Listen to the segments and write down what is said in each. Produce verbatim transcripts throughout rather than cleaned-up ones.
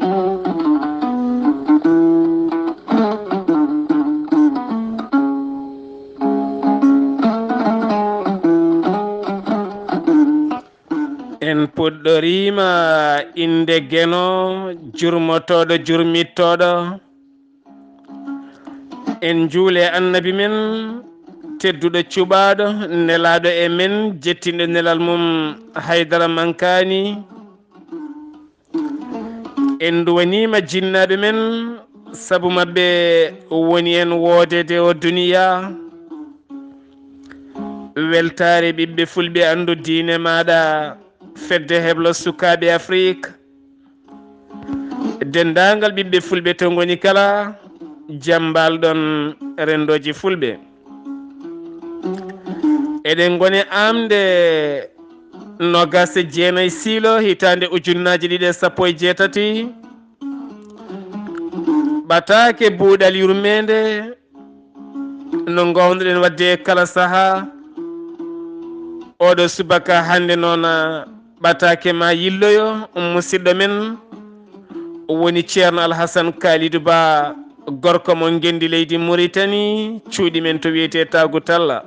En puɗɗoriima innde Geno, jurmotooɗo, jurmittooɗo. En njuule Annabi men, tedduɗo, cuɓaaɗo, nelaaɗo e men, jettinɗo nelal mum, haydara mankaani. En nduwaniima jinnaaɓe men, sabu maɓɓe woni en woodede o duniya. Weltaare ɓiɓɓe fulɓe, anndu diine maaɗa, fedde heblo sukaaɓe Afrik. Denndaangal ɓiɓɓe fulɓe to ngoni kala, jam mbalɗon renndooji fulɓe. Eɗen ngoni aamde noogaas e jeenayi siilo hitaande ujunnaaji ɗiɗi e sappo e jeetati. Ɓataake buuɗal yurmeende, no ngoownoɗen waɗde e kala sahaa. Oɗo subaka hannde noon, ɓataake ma yilloyo, musiɗɗo men woni Ceerno Alhasan Kaalidu Ba, gorko mo Ngenndi leydi Muritani, cuuɗi men to wiyetee Taagu Talla.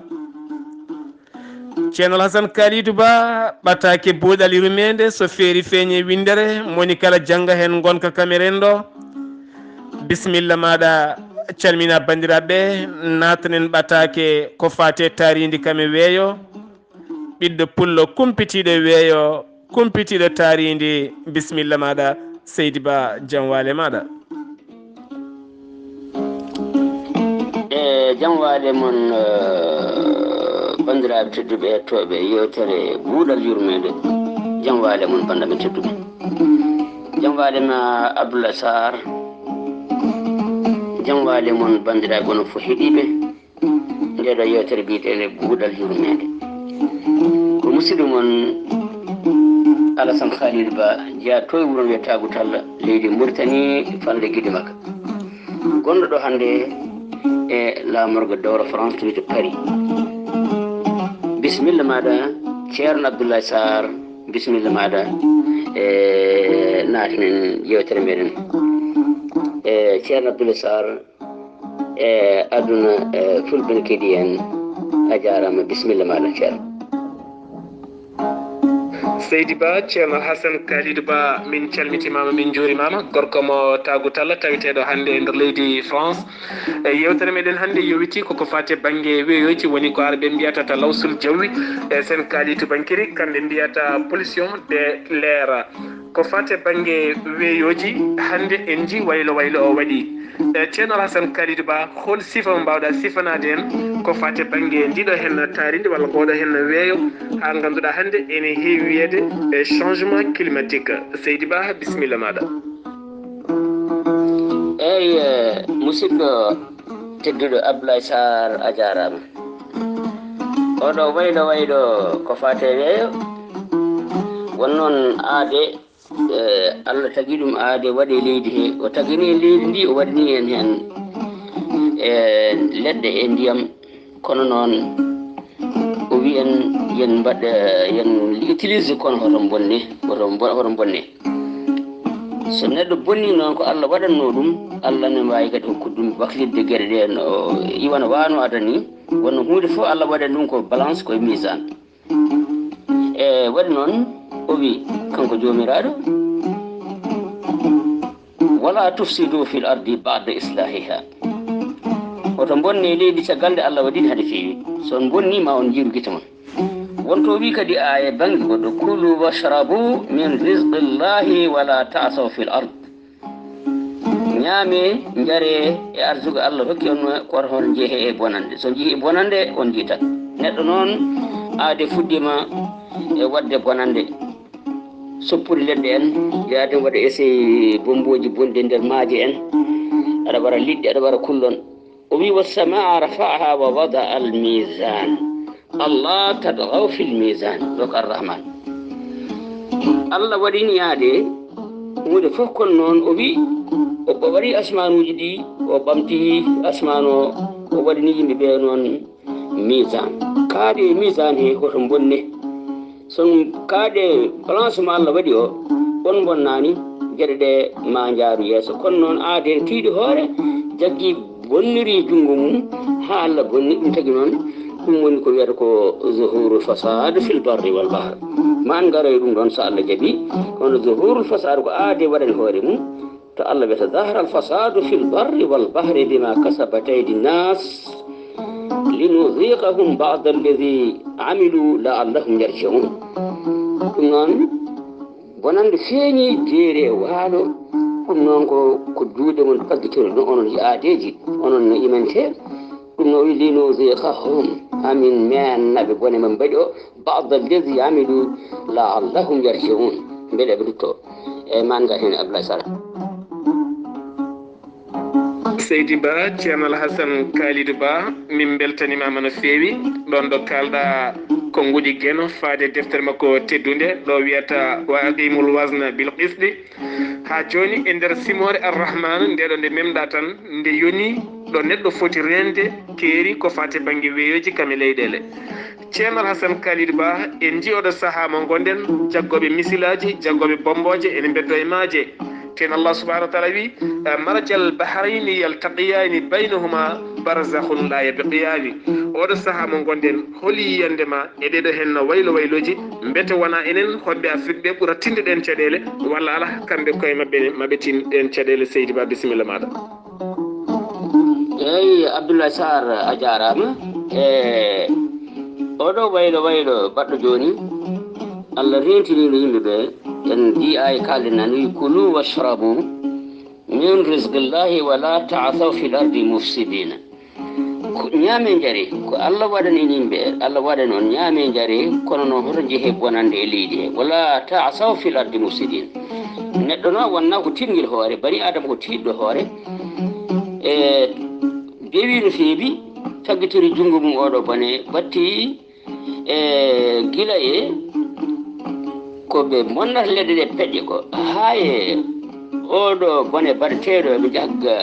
Ceerno Alhasan Kaalidu Ba, ɓataake buuɗal yurmeende, so feeri feeñe winndere, moni kala jannga heen ngonka kam e renndo. Bisimilla maaɗa, calmina banndiraaɓe, naatanen ɓataake ko faati e taariindi kam e weeyo. Ɓiɗɗo pullo kumpitiiɗo weeyo, kumpitiiɗo taariindi, bisimilla maaɗa, seydi Ba, jam waale maaɗa. E jam waale mon, eh, banndiraaɓe tedduɓe hettooɓe yeewtere Buuɗal Yurmeende. Jam waale mon, banndiraaɓe tedduɓe. Jam waale ma, Abdoulaye Sarr. Jam waale mon, banndiraaɓe, onon fof heɗiiɓe ndee ɗoo yeewtere biyeteende Buuɗal Yurmeende. Ko musidɗo mon Alasan Khalil Ba, jeyaa to e wuro wiyetee Taagu Talla, leydi Muritani, fanle Gidimaka. Gonɗo ɗo hannde e laamorgo dowro France, to wiyetee Paris. Bisimilla maaɗa, Ceerno Abdoulaye Sarr, bisimilla maaɗa, e naatinen yeewtere meɗen. E Ceerno Abdoulaye Sarr, e aduna, e fulɓe ne keɗii en. A jaaraama, bisimilla maaɗa, Ceerno. Seydi Ba, Ceerno Hasan Kalidou Ba, min calmitimaama, min njuurimaama. Gorko mo Taagu Talla, taweteeɗo hannde e nder leydi France. E yeewtere meɗen hannde yowitii koko faati e bannge weeyooji, woni ko Araɓe mbiyata talawsul jawi, e Sen Kaali tubankiri, kamɓe mbiyata pollution de l'air. Ko faati e bannge weeyooji, hannde en njii waylo waylo o waɗi. E Ceerno Alhasan Kalidou Ba, hol sifa mo mbaawɗa sifanaade en ko faati e bannge ndiɗo heen taarindi walla ngooɗo heen weeyo, haa ngannduɗaa hannde ene heewi wiyeede e changement climatique? Seydi Ba, bisimilla maaɗa. Eey, eh, musidɗo tedduɗo Abdoulaye Sarr, a jaaraama. Oɗo waylo waylo ko faati e weeyo, won noon aade, eh, Allah tagi ɗum aade waɗe leydi he. O tagani en leydi ndi, o waɗani en heen, eh, leɗɗe e ndiyam. Kono noon, o wi en, yen mbaɗ, eh, yen utiliser kono hoto bonne, hoto mbo-, hoto bonne. So neɗɗo bonni noon, ko Allah waɗatnoo ɗum, Allah ne waawi kadi hokkude ɗum waklitde geɗe ɗe no iwana wano adani. Wonno huunde fof Allah waɗani ɗum ko balance, ko e misaan. E waɗi noon, o wi kanko Joomiraaɗo, "Wala tufsidu fil ardi ba'da islahiha." Hoto bonne leydi caggal nde Allah waɗi ndi hade feewi. So on bonni, ma on njiiru gite mon. Wonto wi kadi aaya bannge goɗɗo, "Kulu washrabu min rizqillahi wala ta'saw fil ard." Ñaame, njare e arsugo Allah hokki on, ko wata on njehe e bonande. So njii e bonande, on njiitat. Neɗɗo noon, aade fuɗɗiima e waɗde bonande. Soppude leɗɗe en, yaade waɗa essai bombooji bonɗi e nder maaje en. Aɗa waɗa liɗɗi, aɗa waɗa kullon. O wi, "Wassamaa rafa'aha wa wada al mizan. Allah tatghaw fil mizan." Ɗo ko Arrahman. Allah waɗini yaade huunde fof, kono noon o wi, o waɗi asmaanuuji ɗi, o ɓamti asmaan o, o waɗini yimɓe ɓe noon mizan. Kaaɗe mizan he hoto bonne. So kaaɗe balance mo Allah waɗi o, on bonnaani, Geɗe ɗe ma njaaru yeeso. Kono noon, aade ne tiiɗi hoore, jaggi bonniri junngo mum, haa Allah bonni. Ɗum tagi noon, ɗum woni ko wiyata ko zuhurul fasad fil barri wal bahr. Ma en ngaroy ɗum ɗoon, so Allah jaɓi. Kono zuhurul fasad ko aade waɗani hoore mum. To Allah wiyata, "Zahara al fasadu fil barri wal bahri bima kasabat aydi nas, linuziqahum ba'da allazi amilu la'allahum yarji'un." Ɗum noon, bonannde feeñi jeeri e waalo. Ɗum noon ko, ko juuɗe mon paggitori ɗum, onon e aadeeji, onon no imante. Ɗum noon, "Linuziqahum", amin meenna ɓe bone ɓe mbaɗi o, "ba'da allazi amilu la'allahum yarji'un", mbele ɓe ndutto. E ma en ngar heen, Abdoulaye Sall. Seydi Ba, Ceerno Alhasan Kalidou Ba, min mbeltanimaama no feewi. Ɗoon ɗo kaalɗa konnguɗi Geno faade deftere makko teddunde ɗo wiyata "Wa aqimul wazna bil qisti". Haa jooni e nder simoore Arrahman, nde ɗo nde memɗa tan, nde yoni ɗo neɗɗo foti reende keeri ko faati bannge weeyooji kam e leyɗeele. Ceerno Alhasan Kalidou Ba, en njii oɗo sahaa mo ngonɗen, jaggooɓe misilaaji, jaggooɓe bommbooje ene mbeddoo e maaje. Teen Allah subhanahu wa taala wi, "Marajal bahrayni yaltaqiyani baynahuma barzakhun la yabghiyani." Oɗo sahaa mo ngonɗen, holi yiyannde ma e ɗeɗo heen no waylo waylooji, mbete wona enen hoɗɓe Afrik ɓe ɓura tinde ɗeen caɗeele, walla ala kamɓe koye maɓɓe ne maɓe tin ɗeen caɗeele? Seydi Ba, bisimilla maaɗa. Eyi, Abdoulaye Sarr, a jaaraama. E oɗo waylo waylo baɗɗo jooni, Allah rentiniino yimɓe ɓe, en mbiyaay kaalden nani, "Kulu washrabu min rizqillahi wa la ta'thaw fil ardi mufsidina." Ko ñaame njare, ko Allah waɗani yimɓe, Allah waɗani on ñaame njare, kono noon hoto njehe bonande e leydi he. "Wa la ta'thaw fil ardi mufsidin." Neɗɗo noon wonna ko tiɗngel hoore, bani Adama ko tiiɗɗo hoore. E bewi no feewi, taggitori junngo mum oɗo bone, batti e gila e ko ɓe bonnata leɗɗe ɗe peƴƴe ko. Haa e oɗo bone baɗeteeɗo eɓe njagga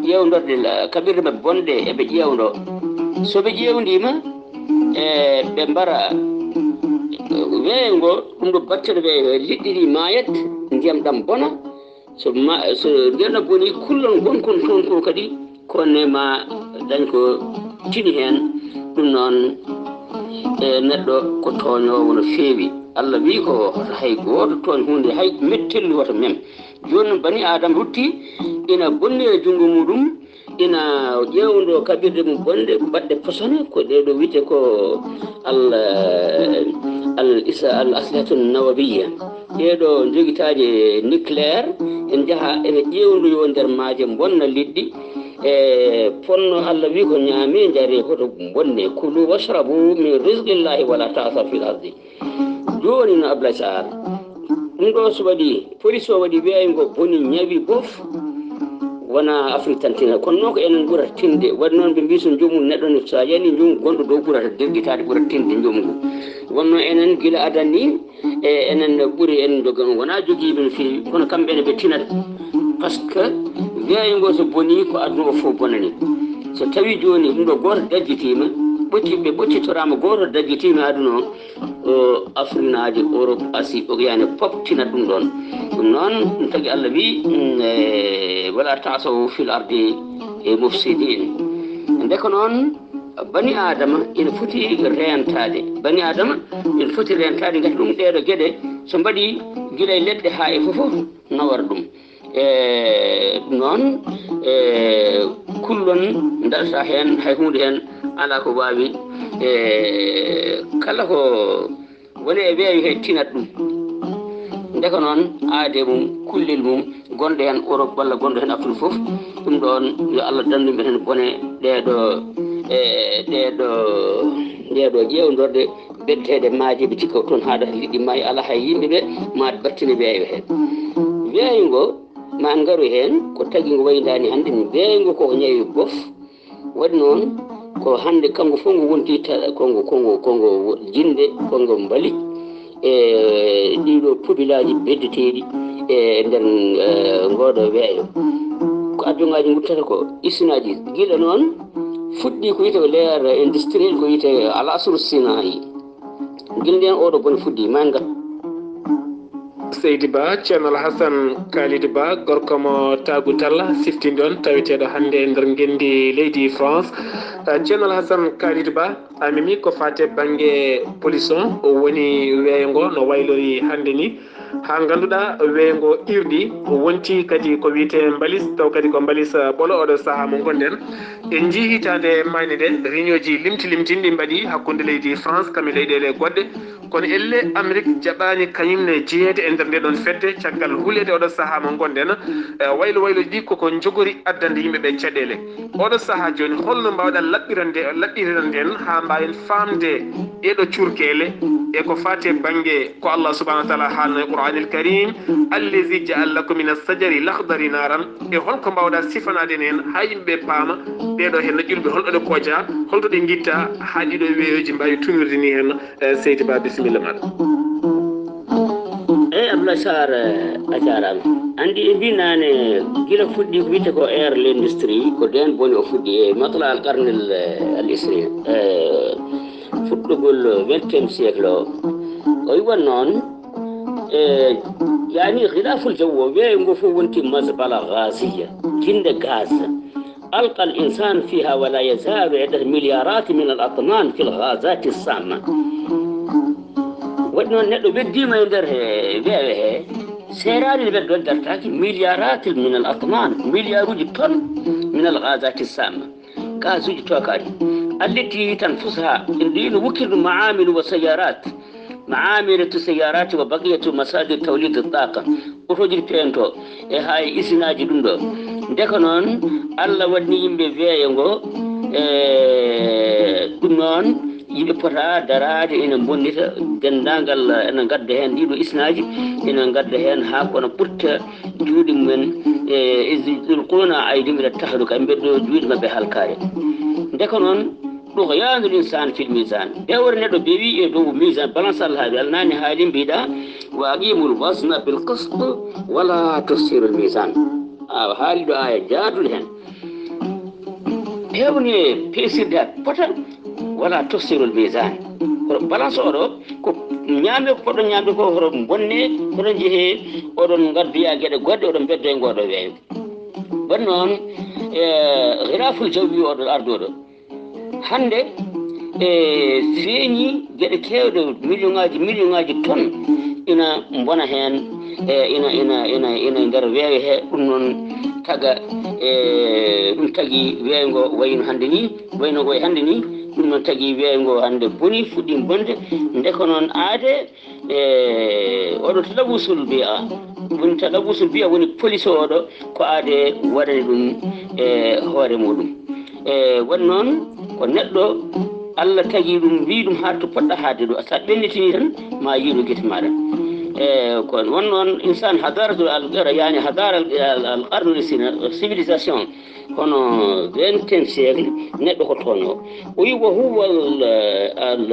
ƴeewndorde la-, kaɓirɗe maɓɓe bonɗe eɓe ƴeewndo. So ɓe ƴeewndiima, e ɓe mbara weeyo ngo, ɗum ɗo batteɗo weeyo he, liɗɗi ɗi maayat, ndiyam ɗam bona. So ma, so ndiyam ɗam boni, kullon gonkon toon ko kadi, ko ne ma dañ ko tini heen. Ɗum noon, e neɗɗo ko tooñoowo no feewi. Allah wi ko hoto hay gooto tooñ huunde, hay mettellu hoto mem. Jooni noon bani Aadama rutti ina bonni e junngo muɗum, ina ƴeewndo kaɓirɗe mum bonɗe, baɗɗe posone, ko ɗee ɗo wiyetee ko al, al isa, al aslihatu nawawiyya. Ɗee ɗo njogitaaje nucléaire, en njaha ene ƴeewndo yo nder maaje bonna liɗɗi. E ponno Allah wi ko ñaame, njare, hoto bonne. "Kulu washrabu min rizqillahi wa la ta'thaw fil ardi." Jooni no Abdoulaye Sarr, ɗum ɗo so waɗi, police o waɗi weeyo ngo boni, ñawi bof, wona Afrik tan tina. Kono noon ko enen ɓurata tinde. Waɗi noon ɓe mbi so joomum neɗɗo ne, so a yani joomum gonɗo dow ɓurata derƴitaade, ɓurata tinde joomum ngu. Wonno enen gila adan ni, e enen ɓuri en joga, wona jogiiɓe no feewi, kono kamɓe ne ɓe tinat. Par ce que weeyo ngo so boni, ko aduna o fof bonani. So tawi jooni ɗum ɗo gooto dajjitiima, ɓocci, ɓe ɓoccitoraama, gooto dajjitiima aduna o, o Afrinaaji, Europe, Asie, Oceanie, pop tinat ɗum ɗoon. Ɗum noon, ɗum tagi Allah wi, mm, e, "Wala ta'thaw fil ardi, e, mufsidin." Nde ko noon, bani Aadama ina foti reentaade. Bani Aadama ina foti reentaade, ngati ɗum ɗee ɗo geɗe, so mbaɗi gila e leɗɗe haa e fof, nawara ɗum. E, ɗum noon, e, kullon ndaɗata heen, hay huunde heen alaa ko waawi, e, kala ko woni e weeyo he tinat ɗum. Nde ko noon, aade mum, kullel mum, gonɗo heen Europe walla gonɗo heen Afrik fof, ɗum ɗoon yo Allah dandu ɓe heen bone ɗee ɗo, e, ɗee ɗo, ɗee ɗo ƴeewndorde, beddeteeɗe maaje, ɓe cikka toon haadata liɗɗi maayi, alaa hay yimɓe ɓe ma battini weeyo heen. Weeyo ngo, ma en ngaru heen, ko tagi ngo waydaani hannde ni, weeyo ngo ko ñawi bof. Waɗi noon, ko hannde kanngo fof ngo wonti ta-, ko ngo, ko ngo, ko ngo jinnde, ko ngo mbali e ɗiɗo pobilaaji beddeteeɗi e nder, e, ngooɗo weeyo. Ko avion ngaaji nguttata ko, usine aji. Gila noon fuɗɗi ko wiyetee ko l'ère industrielle, ko wiyetee al asru sinai. Gila ndeen oɗo bone fuɗɗi, ma en ngar. Seydi Ba, Ceerno Alhasan Kaalid Ba, gorko mo Taagutal, siftinɗon, taweteeɗo hannde e nder ngenndi leydi France. Eh, Ceerno Alhasan Kaalid Ba, a memi ko faate bannge police on, o woni weeyo ngo no waylori hannde ni. Haa ngannduɗaa weeyo ngo irɗi, o wonti kadi ko wiyetee mbalis, taw kadi ko mbalis, eh, ɓolo oɗo sahaa mo ngonɗen. En njii hitaande mayde nde, réunion ji limti limtinɗi mbaɗi hakkunde leydi France kam e leyɗeele goɗɗe. Kono elle Amérique jaɓaani kañum ne jeyeede e nder nde ɗon fedde caggal huleede oɗo sahaa mo ngonɗen. Eh, waylo waylo ɗi koko njogori addande yimɓe ɓe caɗeele. Oɗo sahaa jooni holno mbaawɗa laɓɓirande, laɓɓirirande en haa mbaawen faamde ɗeeɗo curkeele e ko faati e bannge ko Allah subhanahu wa taala haalno e Qur'anil Karim, allazi ja'ala lakum min as-sajari lakhdari naran, e holko mbaawɗa sifanaade en haa yimɓe paama ɗeeɗo heen no ƴulɓe holɗo ɗe koja, holto ɗe ngitta haa ɗiɗo weeyoji mbaawi tunirde ni heen. Eh, Seydi Ba, bisimilla maɗa. Eyi Abdoulaye Sarr, a jaaraama. Anndi e mbi naane gila fuɗɗi ko wiyte ko Air l'Industrie, ko ndeen boni o fuɗɗi e matla al qarne al isri, fuɗɗugol vingtième siècle o. O iwan noon e yani khilaful jaw o weeyo ngo fof wonti masbala gaziya, jinde gaz. Alqa al insan fiha wala yazalu e nder milliarati min al atman fi l gazati samma. Waɗi noon neɗɗo weddiima e nder weewe he, seeraani nde weddoo dartaaki milliarati min al atman, milliaruuji tonne min al gazati samma, gasuuji tookaari. Allati tanfusuha, ɗi no wukkirdu maamilu wa sayarat, maamilatu sayarati wa baqiyatu masadir tawlid taqa, otoji pento e hay isinaaji ɗum ɗo. Ndeka noon Allah waɗni yimɓe weeyo ngo e ɗum noon yimɓe pota daraade ina bonnita denndaangal, ina ngadda heen ɗiɗo isinaaji, ina ngadda heen haa kono ɓurta juuɗe mumen e is tulquna aydihim ila tahluka, ɓe mbeddo juuɗe maɓɓe halkaare. Ndeka noon ɗugyanul insan fil misan, bewre neɗɗo bewi e dow misan, balance Allah haawi, Allah nani haali mbiɗa wa aqimul wasna bil qist wala tusiru l misan. A haali ɗo aya jaaduɗo heen. Pewne peesirde haa pota wala tusiru l misan. Kono balance oɗo ko ñaame ko poɗon ñaamde ko hoto bonne, hoto jehe oɗon ngaddoya geɗe goɗɗe, oɗon mbeddo e ngoɗo weeyo. Waɗi noon e xilaful jawwi oɗo arduɗo hannde e feeñi geɗe keewɗe, million ngaji million ngaji tonne ina mbona heen, e ina ina ina ina nder weeyo he. Ɗum noon taga e ɗum tagi weeyo ngo wayno hannde ni, wayno ngo e hannde ni. Ɗum noon tagi weeyo ngo hannde boni, fuɗɗi bonde. Ndeka noon aade e oɗo talawusul biya, woni talawusul biya woni police oɗo ko aade waɗani ɗum e hoore muɗum. E waɗi noon ko neɗɗo Allah tagi ɗum, mbi ɗum haa to poɗɗa haade ɗo, so a ɓennitini tan ma yiiru gite maɗa. E ko won noon insan hadaratu al yani hadara al qarnu sina civilisation, kono vingtième siècle neɗɗo ko tooño. O wi wa huwa al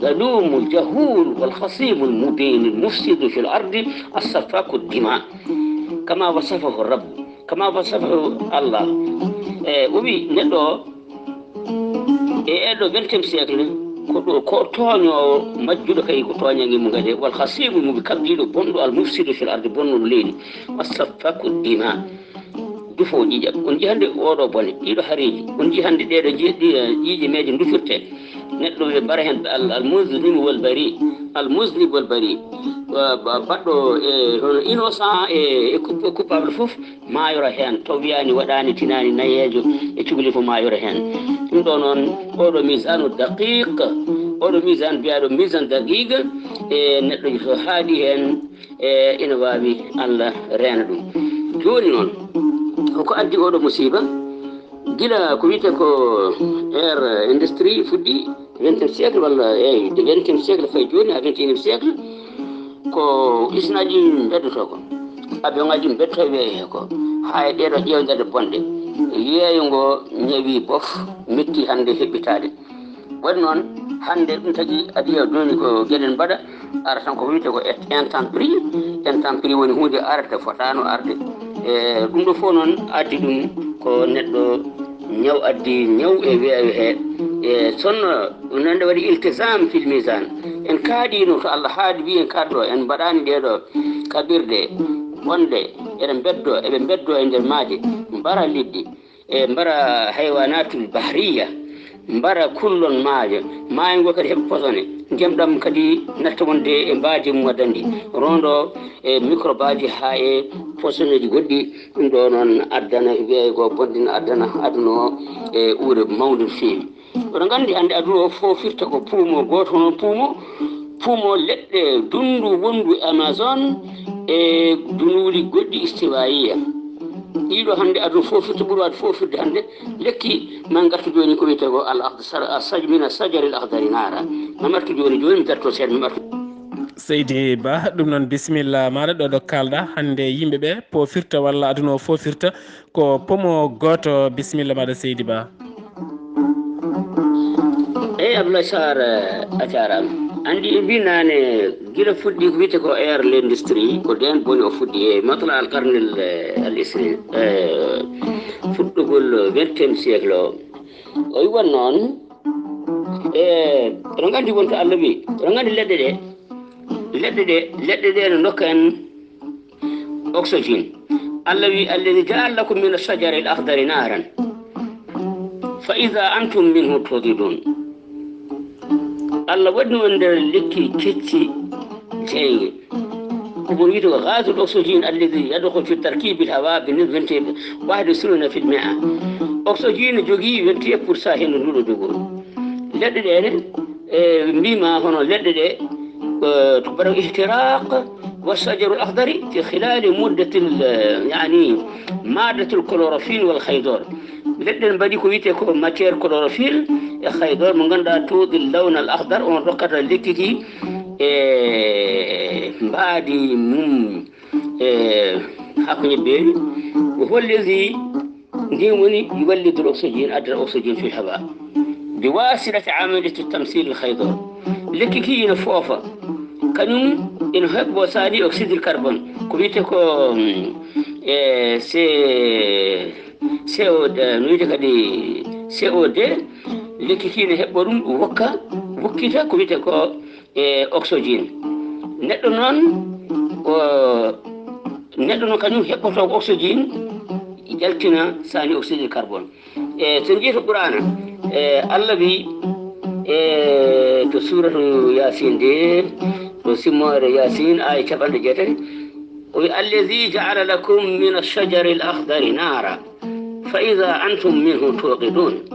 zalumu al jahul wal khasimu al mubin al mufsidu fi l ardi al safaku dima, kama wasafahu rabbu, kama wasafahu Allah. E o wi neɗɗo o e eɗo vingtième siècle ko ɗo ko tooñoowo majjuɗo kay ko tooñange mo gade wal khasimu mo ɓe kabdiɗo bonɗo al mufsidu fi l ardi bonnoɗo leydi, al safaku dima, dufo ƴiƴam. On jii hannde oɗo bone, ɗiɗo hareji on jii hannde ɗeɗo ƴiƴe meje dufirte. Neɗɗo ɓe mbara heen al muslim wal bari, al muslim wal bari, baɗɗo e hono innocent e coupable fof maayora heen, to wiyaani waɗaani tinaani nayeejo e cukalel fof maayora heen. Ɗum ɗo noon oɗo misanu daqiq, oɗo misan mbiyaɗo misan daqiq e neɗɗo so haaɗi heen e ina waawi Allah reena ɗum. Jooni noon hoko addi oɗo musiba? Gila ko wiyte ko air industrie fuɗɗi vingtième siècle walla eyi de vingtième siècle fayi jooni ha vingt et unième siècle, ko isinaji ɗin beddoto ko, avion ngaji ɗin beddoto weeyo he ko, ha e ɗeɗo ƴewderde bonɗe. Yeeyo ngo ñawi bof, metti hannde heɓɓitaade. Waɗi noon hannde ɗum tagi adiya jooni ko geɗen mbaɗa, ara tan ko wiyte ko intempérie. Intempérie woni hunde arde fotano arde. E ɗum ɗo fof noon addi ɗum ko neɗɗo ñaw addi ñaw e weeyo he. E sonno nande waɗi iltisam fil misan. En kaaɗiino to Allah haadi wi en kaaɗɗo, en mbaɗaani ɗee ɗoo kaɓirɗe bonɗe, eɗe mbeddoo, eɓe mbeddoo e nder maaje, mbara liɗɗi, e mbara haywanatul bahriya, mbara kullon maaje, maayo ngo kadi heɓa posone, ndiyam ɗam kadi natta wonde e mbaaji mum waɗande, rondo e microbaaji haa e posoneeji goɗɗi. Ɗum ɗo noon addana, wiyay ko bonde no addana aduna o e uure mawnde no feewi. Oɗon nganndi hannde aduna o fof firta ko puumo gooto, hono puumo, puumo leɗɗe dunndu wonndu Amazon e dunuuli goɗɗi istiwaiya. Ɗiɗo hannde aduna fof firta, ɓuri waɗde fof firde hannde lekki. Ma ngartu jooni ko wiyetee ko al akhdar, sar-, as-saj-, min as-sajari al akhdari naara. Ma artu jooni, jooni mi darto seeɗa, ma artu. Seydi Ba, ɗum noon bisimilla maaɗa ɗo ɗo kaalɗa hannde yimɓe ɓe po firta walla aduna o fof firta ko pomo gooto. Bisimilla maaɗa Seydi Ba. Eyi Abdoulaye Sarr, a jaaraama. Anndi e mbi naane gila fuɗɗi ko wiyetee ko ère l'industrie, ko ndeen boni o fuɗɗi e matla al qarni al isrin, e fuɗɗugol vingtième siècle o. O wiyi won noon, e oɗon nganndi won to Allah wi, oɗon nganndi leɗɗe ɗe, leɗɗe ɗe, leɗɗe ɗe no ndokka en oxygène. Allah wi, "Alladhi ja'ala lakum min ash-shajari al-akhdari naran, fa idha antum minhu tuqidun." Allah waɗi on nder lekki kecci jeynge. Ko woni wiyde ko gaz al-oxygène alladhi yadkhulu fi tarkib al-hawa bi nisbati wahid wa ishrina fil mi'a. Oxygène jogii vingt et un pour cent hendu ndu ɗo jogori. Leɗɗe ɗe ne, e, mbima hono leɗɗe ɗe, e, to mbaɗa ihtiraq wa shajaru al-akhdari fi khilali muddatil, yani, maddatul chlorophylle wal khaydor. Leɗɗe ɗe mbaɗi ko wiyetee ko matière chlorophylle e khaydor mo ngannduɗaa tuuɗi lawn al-akhdar, on rokkata lekki ki e mbaadi mum e haako ñebbeeli. Wa huwa alladhi, ndin woni yuwallidu al-oxygène, addata oxygène fil hawa bi wasitati amaliyati tamsil al-khaydor. Lekki ki ina foofa, kañum ina heɓɓo sani oxyde al-carbone, ko wiyetee ko, mm, e, C-, C O D, no wiyetee kadi C O D, lekki ki ina heɓɓo ɗum, wokka, wukkita ko wiyetee ko e oxygène. Neɗɗo noon, o, neɗɗo noon kañum heɓɓoto ko oxygène, jaltina sani oxyde de carbone. E so en njii to Qur'aana, e Allah wi, e to suuratu Yaasin de, to simmoore Yaasin, aaya capanɗe jeetati, o wi, "Alladhi ja'ala lakum min ash-shajari al-akhdari nara." Fa iza antum minhu tuqidun.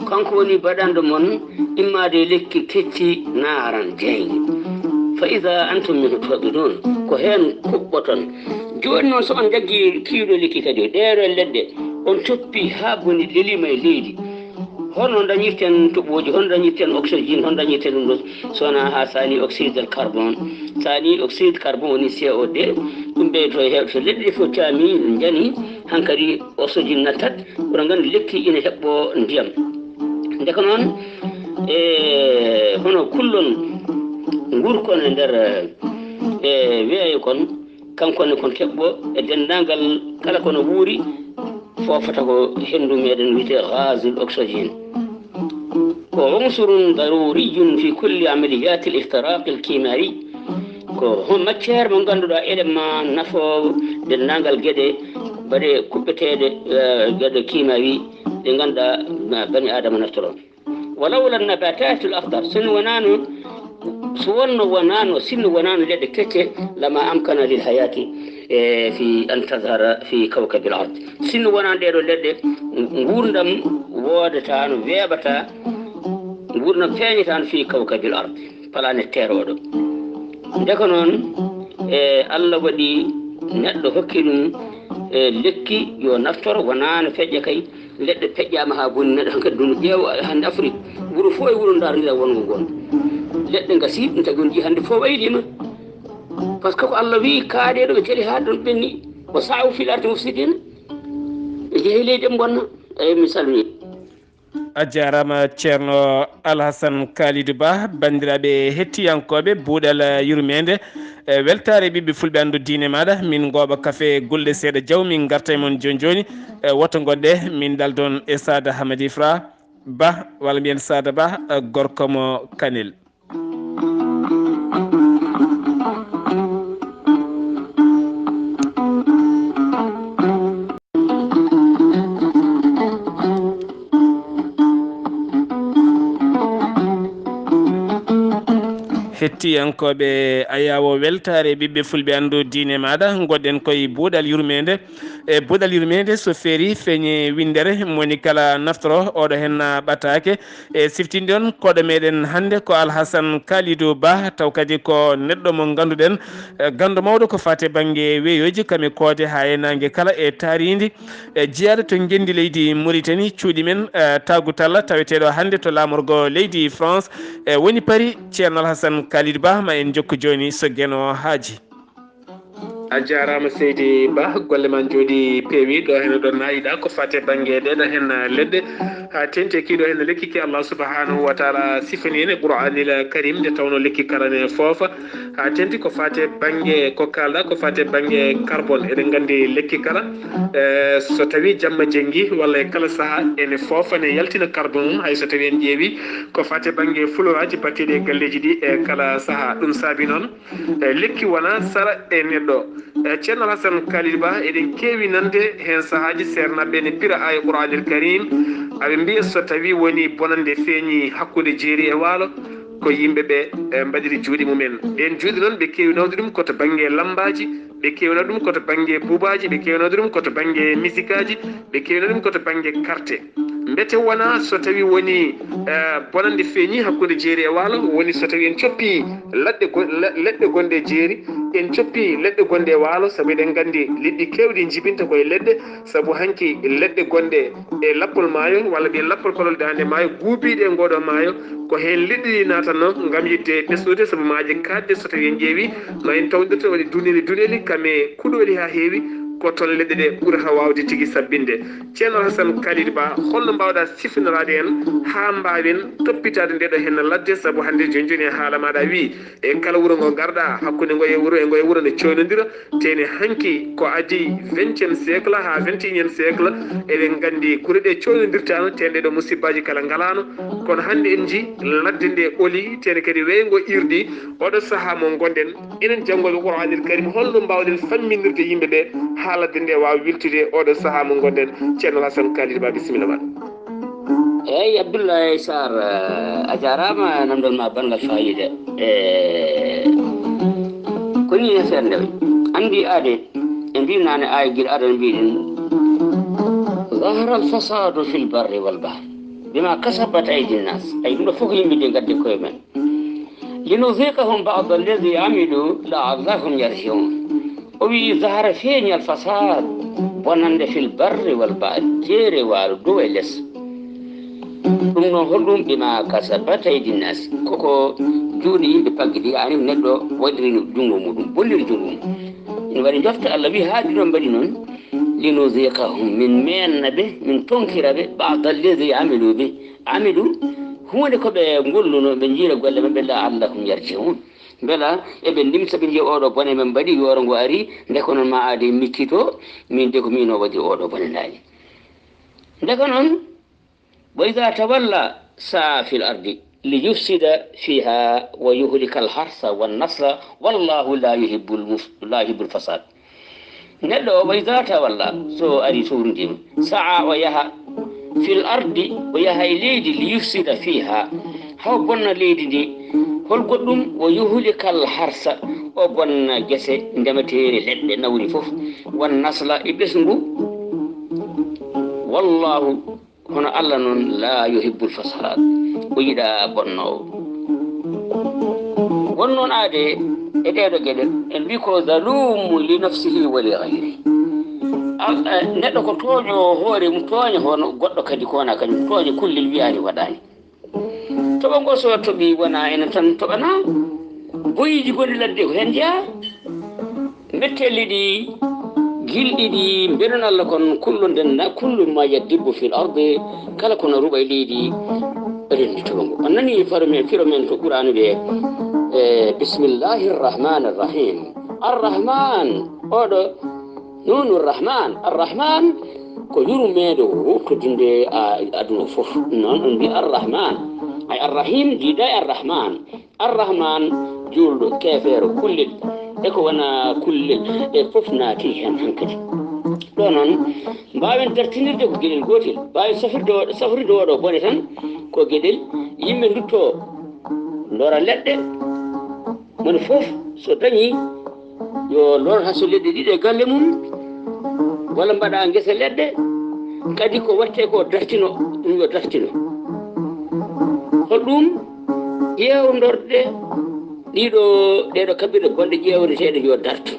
Kanko woni baɗanɗo mon immaade e lekki kecci naaran jeynge. Fa iza antum minhu tuqidun. Ko heen kuɓɓoton. Jooni noon, so on njaggi kiiɗo lekki kadi, ɗeeɗo leɗɗe, on coppi haa boni leliima e leydi. Hono dañirten toɓooji, hono dañirten oxygène, hono dañirten ɗum ɗo, so wonaa haa sani oxyde de carbone. Sani oxyde carbone woni C O deux, ɗum ɓeydoto e heewde. So leɗɗe ɗe fof caami, njani, hankadi oxygène nattat, oɗon nganndi lekki ina heɓɓo ndiyam. Ndeka noon, e hono kullon ngurkon e nder, e weeyo kon, kanko ne kon keɓɓo e denndaangal kala kono wuuri, foofata ko henndu meɗen wiyetee gazul oxygène. Ko unsurun daruriyun fi kulli amaliyati al-ihtiraq al-kimawi. Ko hon matière mo ngannduɗaa élément nafoowo denndaangal geɗe baɗe kuɓɓeteeɗe, eh, geɗe kimawi ɗe ngannduɗaa ma bani Adama naftoro. Walawla nabatat al-akhdar, so wonano, so wonno wonano, sinno wonano leɗɗe kecce, lama amkana lil hayati, e, fi an tazhara fi kawkabil ard. Sinno wonano ɗeɗo leɗɗe, ngurdam wodata no, weɓata, ngurdam feñata no fi kawkabil ard, planète Terre oɗo. Ndeka noon, e, Allah waɗi neɗɗo hokki ɗum, e, lekki yo naftoro, wonano feƴƴa kay, leɗɗe peƴƴaama haa boni, neɗɗo hankadi ɗum ƴeewa hannde Afrik, wuro fof e wuro ndaarnira wongo ngon. Leɗɗe ngasi, ɗum tagi on njii hannde fof wayliima. Par ce que ko Allah wiyi, kaaɗee ɗo ɓe celi haa ɗon ɓenni, wa sa'u fil ardi mufsidin, ɓe njehi leydi ɓe mbonna. Eyi, mi salmini. A jaaraama Ceerno Alhasan Kalidou Ba. Banndiraaɓe hettiyankooɓe Buuɗal Yurmeende, e weltaare ɓiɓɓe fulɓe anndu diine maaɗa, min ngooɓa kafe gulɗe seeɗa jaw, min ngarta e mon jooni jooni. E woto ngoɗɗe, min ɗaldon e Saada Hamadi Fra Ba, walla mbiyen Saada Ba, e gorko mo Kanel. Hettiyankooɓe Ayaawo Weltaare, ɓiɓɓe Fulɓe, anndu diine maaɗa, ngoɗɗen koye buuɗal yurmeende. E buuɗal yurmeende, so feeri, feeñe winndere, moni kala naftoro oɗo heen ɓataake. E siftinde on, koɗo meɗen hannde ko Alhasan Kalidou Ba, taw kadi ko neɗɗo mo ngannduɗen, eh, ganndo mawɗo ko faate bannge weyoji, kame koode haa e naange kala e taarindi, e jiyaaɗo to ngenndi leydi Mauritanie, cuuɗi men, eh, Taagu Talla, taweteeɗo hannde to laamorgo leydi France, e woni Paris. Ceerno Alhasan Kalidou Ba, ma en jokku jooni so geno haaji. A jaaraama seydi Ba, golle ma njooɗi peewi. Ɗo heen ɗo naayiɗa ko faate bannge ɗeɗo heen leɗɗe. Haa teŋti e kiiɗo heen lekki ki Allah subhanahu wa taala sifani en e Qur'anil Karim, nde tawno lekki kala ne foofa. Haa teŋti ko faate bannge ko kaalɗa, ko faate bannge carbone. Eɗen nganndi lekki kala, eh, so tawi jamma jenngi walla e kala saha ene foofa, ne yaltina carbone mum. Hay so tawi en ƴeewi ko faate bannge fuloraaji batteɗi e galleeji ɗi e kala saha. Ɗum saabi noon, e lekki wona sara e neɗɗo. E Ceerno Alhasan Kalidou Ba, eɗen keewi nande heen sahaaji seernaaɓe ne pira aaya Qur'anil Karim, aɓe mbiya so tawi woni bonande feeñi hakkunde jeeri e waalo, ko yimɓe ɓe, e, mbaɗiri juuɗe mumen. Ɓeen juuɗe noon ɓe keewi nawde ɗum ko to bannge lammbaaji, ɓe keewi nawde ɗum ko to bannge buubaaji, ɓe keewi nawde ɗum ko to bannge misikaaji, ɓe keewi nawde ɗum ko to bannge karte. Mbete wona so tawi woni, eh, bonande feeñi hakkunde jeeri e waalo, woni so tawi en coppi laɗɗe gon-, la-, leɗɗe gonɗe e jeeri, en coppi leɗɗe gonɗe e waalo, sabu eɗen nganndi liɗɗi keewɗi njibinta koye leɗɗe, sabu hanki leɗɗe gonɗe e lappol maayo, walla mbiyen lappol palol daande maayo, guubiiɗe e ngooɗo maayo, ko heen liɗɗi ɗi naatatno ngam yiɗde ɓesnude, sabu maaje kaaɗɗe so tawi en ƴeewi, no en tawndirta waɗi duneeli duneeli, kame kuɗooli haa heewi, ko toon leɗɗe ɗe ɓurata waawde tigi sabbinde. Ceerno Alhasan Kalidou Ba, holno mbaawɗa sifinoraade en haa mbaawen toppitaade nde ɗo heen ladde, sabu hannde jooni jooni e haala maaɗa a wii, e kala wuro ngo ngarɗa, hakkunde ngo e wuro e ngo e wuro ne coynodira, tene hanki ko adii vingtième siècle haa vingt et unième siècle, eɗen nganndi gure ɗe coynondirtaano, tene ɗo musibbaaji kala ngalaano, kono hannde en njii ladde nde oli, tene kadi weyngo irdi, oɗo sahaa mo ngonɗen, enen janngooɓe Qur'anil Karim, holno mbaawɗen famminirde yimɓe ɓe haa ladde nde waawa wiltude oɗo sahaa mo ngonɗen? Ceerno Alhasan Kalidou Ba, bisimilla ma. Eeyi, Abdoulaye Sarr, a jaaraama, namndal ma banngal faayiida. E ko nii e feere nde, anndi aade, e mbiy naane aaya gila adana mbiɗen, ظهر الفساد في البر والبحر بما كسبت أيدي الناس. Ay, ɗum ɗo fof ko yimɓe de ngaddi koye men. لنذيقهم بعض الذي عملوا لعلهم يرجعون. O wii, ظهر, feeñi, الفساد, bonannde, في البر والبحر, jeeri e waalo, dow e les. Ɗum noon, holɗum? بما كسبت أيدي الناس, koko juuɗe yimɓe paggi ɗi, yaani neɗɗo waɗiri junngo muɗum, bonniri junngo mum. Ina waɗi njofta, Allah wii, haa ɗum ɗo mbaɗi noon, لنذيقهم, min meenna ɓe, min tonkira ɓe, بعض الذي عملوا به, amilu, huunde ko ɓe ngolluno, ɓe njiira golle maɓɓe, لعلهم يرجعون. Mbela eɓe ndimsa, ɓe njiya oɗo bone men mbaɗi, yooro ngo ari, nde ko noon ma aade miccito, min de ko min o waɗi oɗo bone ndaani. Nde ko noon, وإذا تولى سعى في الأرض ليفسد فيها ويهلك الحرث والنسل والله لا يحب المف-، لا يحب الفساد. Neɗɗo o, وإذا تولى, so ari sowrundiima, سعى, o yaha, في الأرض, o yaha e leydi, ليفسد فيها, haa o bonna leydi ndi. Hol goɗɗum? ويهلك الحرث, o bonna gese ndemeteeɗe, leɗɗe, nawri fof, والنسل, e ɓesngu. والله, kono Allah noon, لا يحب الفساد, o yiɗaa bonnoowo. Won noon aade e ɗeeɗo geɗe, en mbii ko ظلوم لنفسه ولغيره. Al-, eh, neɗɗo ko tooño hoore mum, tooña hono goɗɗo kadi, ko wona kañum, tooña kullel, wiyaani waɗaani. Toɓo ngo so toɓi, wona enen tan toɓanaa. Boyiiji gonɗi ladde ko heen njeyaa. Metteeli ɗi, gilɗi ɗi, mbeɗon Allah kon, كل, ndenna, كل ما يدب في الأرض, kala ko na ruɓa e leydi, renndi toɓo ngo. On nanii faro men, firo men to Qur'aanu ɓe, e, بسم الله الرحمن الرحيم. Ar-Rahman, oɗo, Nuunu Rahman. Ar-Rahman ko yurmeende wurtodinde a-, aduna fof. Noon on mbiya Ar-Rahman. Ay, Ar-Rahim jiida e Ar-Rahman. Ar-Rahman, juulɗo, keefeero, kullel, e ko wona kullel, e fof naati heen hankadi. Ɗo noon, mbaawen dartinirde ko geɗel gootel, mbaawen safrirde o-, safrirde oɗo bone tan, ko geɗel yimɓe nduttoo, ndora leɗɗe, Moni fof so dañi yo lor haso leɗɗe ɗiɗe galle mum, walla mbaɗa ngese leɗɗe, kadi ko watte ko dartino, ɗum yo dartino. Holɗum ƴeewndorde ɗiɗo, ɗeɗo kaɓirɗe bonɗe ƴeewneteɗe yo darto.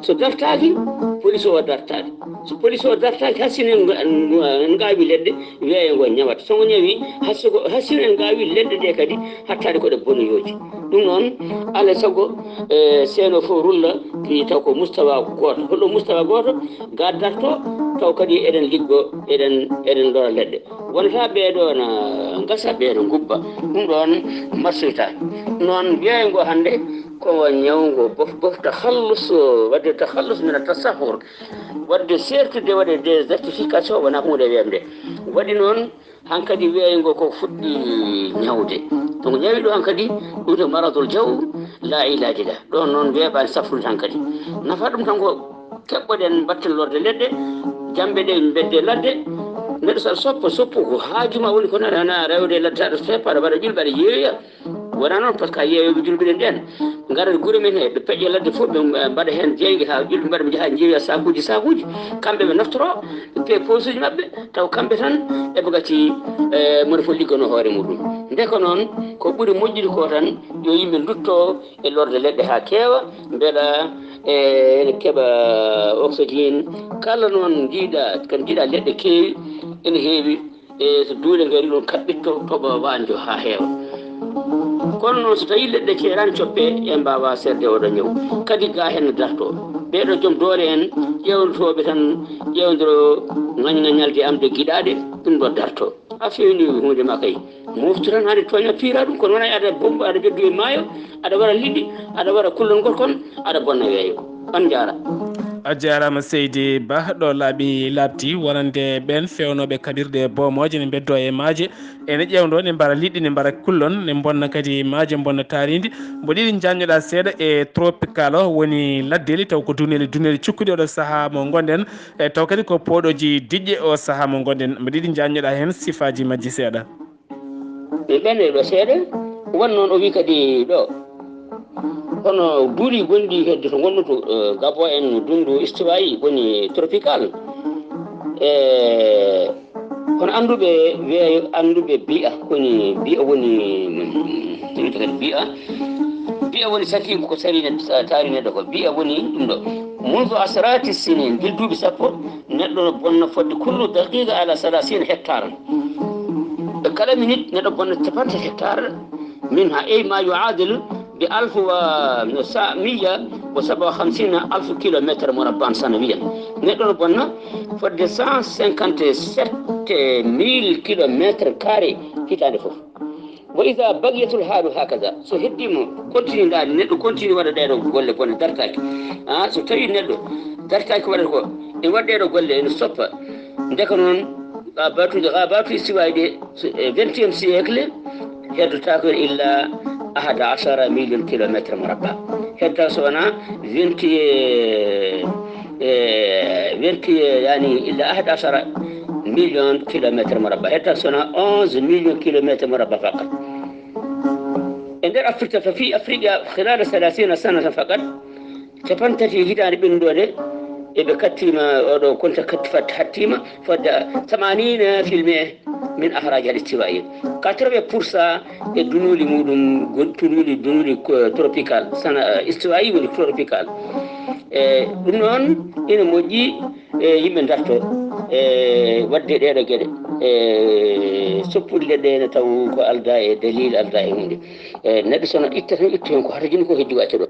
So dartaaki, police o dartaaki. So police o dartaaki, hasine ngawi leɗɗe, weeyo ngo ñawata. So ngo ñawi, hasine ngawi leɗɗe ɗe kadi, hattade ko ɗe bonoyooji. Ɗum noon, alay sago, e seeno fof rulla, taw ko mustawa gooto. Holɗo mustawa gooto? Ga darto, taw kadi eɗen liggo, eɗen, eɗen lora leɗɗe. Wonata ɓeeɗo na ngasa, ɓeeɗo ngubba. Ɗum ɗoon marsoytaani. Noon weeyo ngo hannde ko ñawngo bof bof, takhallus, waɗde takhallus min tasahur, waɗde seertude, waɗde désertification, wona huunde weemde. Waɗi noon hankadi weeyo ngo ko fuɗɗi ñawde. Donc ñawi ɗo hankadi ɗum to maradul jaw, la ilaji la. Ɗon noon weeɓaani safrude hankadi. Nafa ɗum tan ko keɓɓoɗen mbatten lorde leɗɗe, jamɓe ɗe mbedde ladde. Neɗɗo so aɗa soppa, soppu ko haaju ma woni ko nana, na rewde ladde, aɗa soppa, aɗa waɗa ƴulɓe, aɗa yeeya. Wona noon, par ce que yeeyooɓe julɓe ɗen nden, ngarat gure men he, ɓe peƴƴa ladde fof, ɓe mbaɗa heen jeynge haa julɓe mbaɗa, ɓe njaha njeeya sakuuji, sakuuji. Kamɓe ɓe naftoro, ɓe pe posuuji maɓɓe, taw kamɓe tan eɓe gati, e, moni fof liggono hoore muɗum. Nde ko noon, ko ɓuri moƴƴude ko tan, yo yimɓe ndutto e lorde leɗɗe haa keewa, mbela, e, ene keɓa oxygène. Kala noon njiiɗa, kam njiiɗa leɗɗe keewi, ene heewi, e so duule ngari ɗum kaɓɓitto, toɓa waanjo haa heewa. Kono noon, so tawii leɗɗe ceeraani coppe, en mbaawaa seerde oɗo ñaw. Kadi gaa heen no dartoo. Ɓeeɗo joom doole en, ƴeewndotooɓe tan, ƴeewndoro ŋañŋañalde am ɗe giɗaaɗe, ɗum ɗo dartoo. A feewni huunde ma kay. Moftu tan, hade tooña piira ɗum, kono wona aɗa bomba, aɗa ɓeddu e maayo, aɗa wara liɗɗi, aɗa wara kullon ngol kon, aɗa bonna weeyo. On njaara. A jaaraama seydi Bah, ɗo laaɓi laaɓti wonande ɓeen feewnooɓe kaɓirɗe boomooje ne mbeddoo e maaje, ene ƴeewndoo, ne mbara liɗɗi, ne mbara kullon, ne mbonna kadi maaje, mbonna taariindi. Mboɗo yiɗi njaanjoɗaa seeɗa e tropical o, woni laddeli taw ko duneli, duneli cukkuɗi oɗo sahaa mo ngonɗen, e taw kadi ko pooɗooji diƴƴe o sahaa mo ngonɗen. Mboɗo yiɗi njaanjoɗaa heen sifaaji majji seeɗa. Ɓe ɓen e ɗo seeɗa. Won noon o wi kadi ɗo, kono duuɗi gonɗi hedde to ngonɗo to, eh, Gabon en, dundu istiwayi woni tropical. E kono annduɓe weeyo, annduɓe bi'a, koni bi'a woni, mm, bi'a, bi'a woni sakiiko ko sarine, taari neɗɗo ko. Bi'a woni ɗum ɗo. Mundu asrati sinin, gila duuɓi sappo, neɗɗo no bonna fodde kullu daqiqa ala salasina hectare. E kala minute, neɗɗo bonna capanɗe hectare, min ha ey ma yuadilu bi alf wa sa-, miya wa saba wa hamsina alf kilometre murabban sanawiyan. Neɗɗo no bonna fodde cent cinquante sept mille kilometre carré hitaande fof. Wa ida baqiyatul halu hakaza, so heddima, continue, ndaari, neɗɗo continue waɗa ɗeɗo golle bone, dartaki. Ah, so tawi neɗɗo dartaki ko waɗata ko, ene waɗa ɗeɗo golle, ene soppa. Ndeka noon, gabatuji, gabatu istiwayi ɗe, so e vingtième siècle, heddotako illa ahada ashara million kilometre murabba. Hedda so wona vingt, e, vingt, yani illa ahada ashara million kilometre murabba. Hedda so wona onze million kilometre murabba fakat. E nder Afrique, fa fi Afrique, khilala salasina sanatan fakat, capanɗe tati hitaande ɓennuɗo nde, eɓe kattima, oɗo konta katti fat-, hattima fodde thamanina fil mia min ahraji al istiwa'i. Quatre-vingts pour cent e dunuli muɗum, gon-, dunuli, dunuli ko tropical, sana, istiwa'i woni tropical. E ɗum noon ina moƴƴi, e yimɓe darto, e waɗde ɗeɗo geɗe, e soppude leɗɗe ene taw ko alda e dalil, alda e hunde. E neɗɗo so wona itta tan, itta heen ko hata jini ko heddi ko acca ɗo.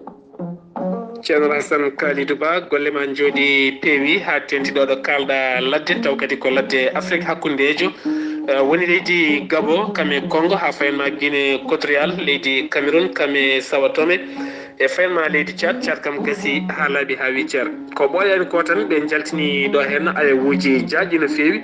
Ceerno Alhasan Kalidou Ba, golle ma njooɗi peewi haa teeŋti ɗo ɗo kaalɗa ladde, taw kadi ko ladde Afrik hakkundeejo. Eh, woni leydi Gabon, kam e Congo, haa fayin ma Guinée Équatoriale, leydi Cameroun, kam e Sao Tome, E fayma leydi Tchad, Tchad kam gasi haa laaɓi haa wii cer. Ko ɓooyaani ko tan, ɓe njaltini ɗo heen ayawuuji jaajɗi no feewi